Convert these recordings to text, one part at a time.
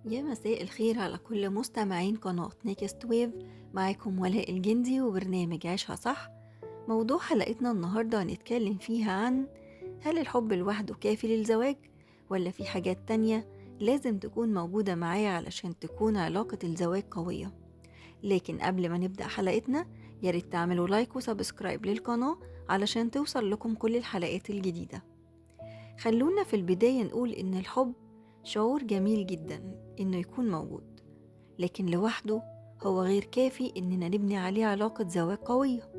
يا مساء الخير على كل مستمعين قناة Next Wave. معاكم ولاء الجندي وبرنامج عيشها صح. موضوع حلقتنا النهاردة هنتكلم فيها عن هل الحب لوحده كافي للزواج ولا في حاجات تانية لازم تكون موجودة معايا علشان تكون علاقة الزواج قوية. لكن قبل ما نبدأ حلقتنا ياريت تعملوا like و subscribe للقناة علشان توصل لكم كل الحلقات الجديدة. خلونا في البداية نقول إن الحب شعور جميل جدا إنه يكون موجود، لكن لوحده هو غير كافي إننا نبني عليه علاقة زواج قوية.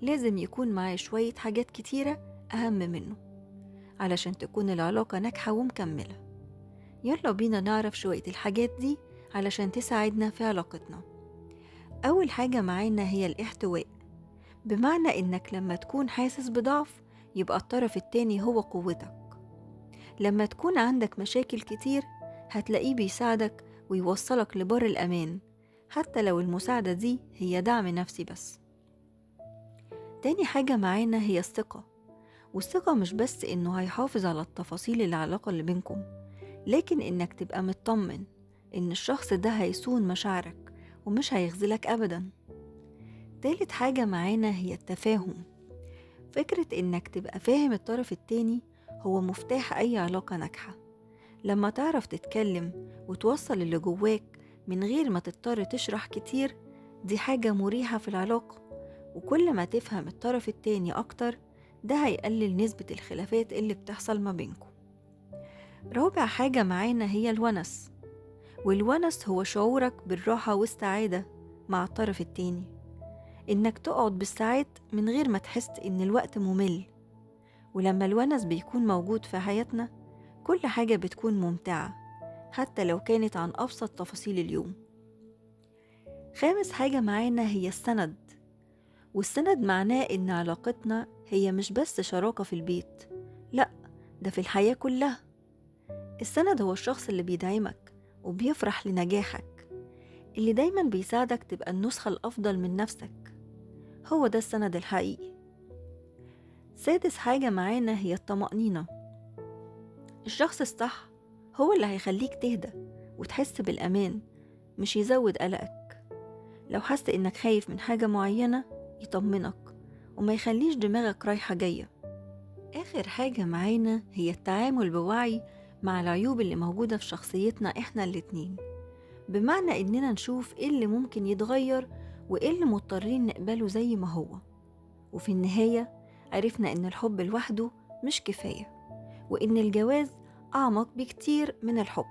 لازم يكون معاه شوية حاجات كتيرة أهم منه علشان تكون العلاقة ناجحة ومكملة. يلا بينا نعرف شوية الحاجات دي علشان تساعدنا في علاقتنا. أول حاجة معانا هي الاحتواء، بمعنى إنك لما تكون حاسس بضعف يبقى الطرف التاني هو قوتك. لما تكون عندك مشاكل كتير هتلاقيه بيساعدك ويوصلك لبر الأمان، حتى لو المساعدة دي هي دعم نفسي بس. تاني حاجة معانا هي الثقة، والثقة مش بس إنه هيحافظ على التفاصيل العلاقة اللي بينكم، لكن إنك تبقى مطمن إن الشخص ده هيصون مشاعرك ومش هيخذلك أبدا. تالت حاجة معانا هي التفاهم. فكرة إنك تبقى فاهم الطرف التاني هو مفتاح أي علاقة ناجحة. لما تعرف تتكلم وتوصل اللي جواك من غير ما تضطر تشرح كتير، دي حاجة مريحة في العلاقة. وكل ما تفهم الطرف التاني أكتر ده هيقلل نسبة الخلافات اللي بتحصل ما بينكم. رابع حاجة معانا هي الونس، والونس هو شعورك بالراحة والسعادة مع الطرف التاني، إنك تقعد بالساعات من غير ما تحس إن الوقت ممل. ولما الونس بيكون موجود في حياتنا كل حاجة بتكون ممتعة حتى لو كانت عن أبسط تفاصيل اليوم. خامس حاجة معانا هي السند، والسند معناه إن علاقتنا هي مش بس شراكة في البيت، لأ ده في الحياة كلها. السند هو الشخص اللي بيدعمك وبيفرح لنجاحك، اللي دايما بيساعدك تبقى النسخة الأفضل من نفسك. هو ده السند الحقيقي. سادس حاجة معانا هي الطمأنينة. الشخص الصح هو اللي هيخليك تهدى وتحس بالأمان، مش يزود قلقك. لو حس إنك خايف من حاجة معينة يطمنك وما يخليش دماغك رايحة جاية. آخر حاجة معانا هي التعامل بوعي مع العيوب اللي موجودة في شخصيتنا إحنا الاتنين، بمعنى إننا نشوف إيه اللي ممكن يتغير وإيه اللي مضطرين نقبله زي ما هو. وفي النهاية عرفنا إن الحب لوحده مش كفاية، وإن الجواز أعمق بكتير من الحب.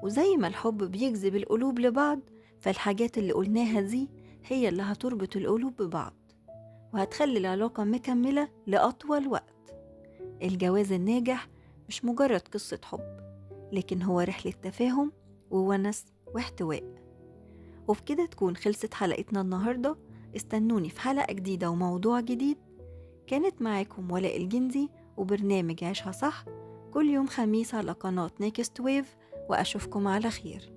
وزي ما الحب بيجذب القلوب لبعض، فالحاجات اللي قلناها دي هي اللي هتربط القلوب ببعض وهتخلي العلاقة مكملة لأطول وقت. الجواز الناجح مش مجرد قصة حب، لكن هو رحلة تفاهم وونس واحتواء. وبكده تكون خلصت حلقتنا النهاردة. استنوني في حلقة جديدة وموضوع جديد. كانت معاكم ولاء الجندي وبرنامج عيشها صح، كل يوم خميس على قناة Next Wave، وأشوفكم على خير.